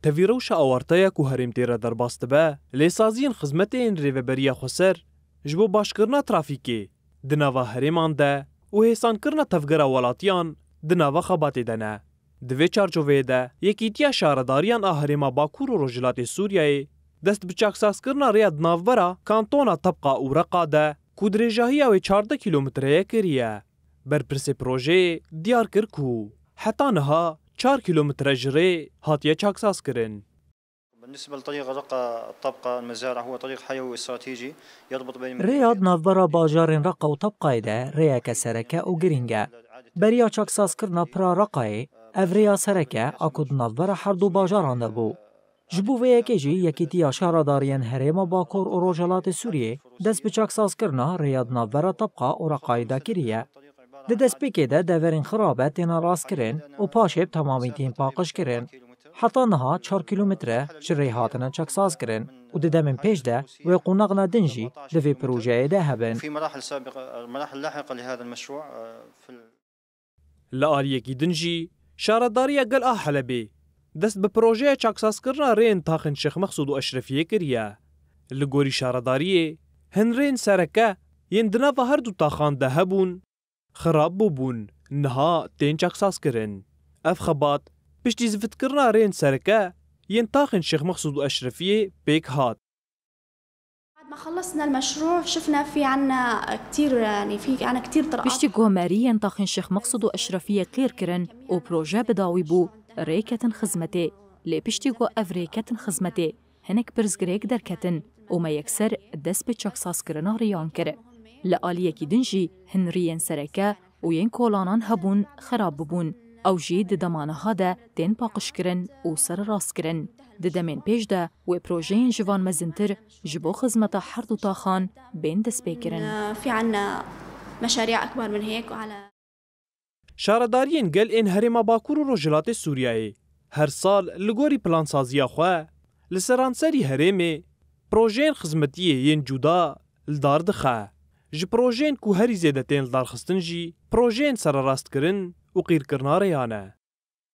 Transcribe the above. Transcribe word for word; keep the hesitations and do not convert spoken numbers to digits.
Tevî rewşa awarte ye ku herêm tê re derbas dibe, lê saziyên xizmetê yên rêveberiya xweser ji bo başkirina trafîkê di nava herêman de û hêsankirina tevgera welatiyan di nava xebatê de ne. Di vê çarçoveyê de Yekîtiya Şaredariyan a Herêma Bakur û Rojhilatê Sûriyeyê dest bi çaksazkirina rêya di navbera kantona Tebqa û Reqa de ku dirêjahiya wê çardeh kîlometre ye kiriye. Berpirsê projeyê diyar kir ku heta niha çar kîlometre ji rê hatiye çaksazkirin. بالنسبة لطريق الرقة الطبقة المزارع، هو طريق حيوي واستراتيجي يربط بين Rêya di navbera bajarên Reqa û Tebqayê de rêyeke sereke û girîng e. Beriya çaksazkirina pira Reqayê, ev rêya sereke a ku di navbera her du bajaran de bû. Ji bo vê yekê jî Yekîtiya Şaredariyên Herêma Bakur û Rojhilatê Sûriyê dest bi çaksazkirina rêya di navbera Tebqa û Reqayê de kiriye. Di destpêkê de deverên xirabe têne rastkirin û paşê bi temamî tên paqijkirin. Heta niha çar kîlometre ji rê hatine çaksazkirin û di demên pêş de wê qonaxna din jî di vê projeyê de hebin. في مراحل سابقة، مراحل لاحقة لهذا المشروع، آه، في ال- Li aliyekî din jî Şaredariya Gel a Helebê dest bi projeya çaksazkirina rêyên taxên Şêx Mexsûd û Eşrefiyê kiriye. Li gorî şaredariyê, hin rêyên sereke yên di nava her du taxan de hebûn, xirab bûbûn, niha tên çaksazkirin. Ev xebat piştî zivitkirina rêyên sereke yên taxên Şêx Mexsûd û Eşrefiyê pêk hat. بعد ما خلصنا المشروع شفنا في عنا كتير، يعني في عنا كتير طرقات. Piştî ku me rêyên taxên Şêx Mexsûd û Eşrefiyê qîr kirin û proje bi dawî bû, rê ketin xizmetê. Lê piştî ku ev rê ketin xizmetê, hinek pirsgirêk derketin û me yekser dest bi çaksazkirina rêyan kir. Li aliyekî din jî hin rêyên sereke û yên kolanan hebûn, xirab bibûn. Ew jî di dema niha de tên paqijkirin û sererastkirin. Di demên pêş de wê projeyên ji van mezintir ji bo xizmeta her du taxan bên destpêkirin. في عنا مشاريع أكبر من هيك وعلى Şaredariyên gel ên Herêma Bakur û Rojhilatê Sûriyeyê her sal li gorî plansaziya xwe li seranserî herêmê projeyên xizmetiyê yên cuda li dar dixe. Ji projeyên ku herî zêde tên lidarxistin jî projeyên sererastkirin û qîrkirina rêyan e.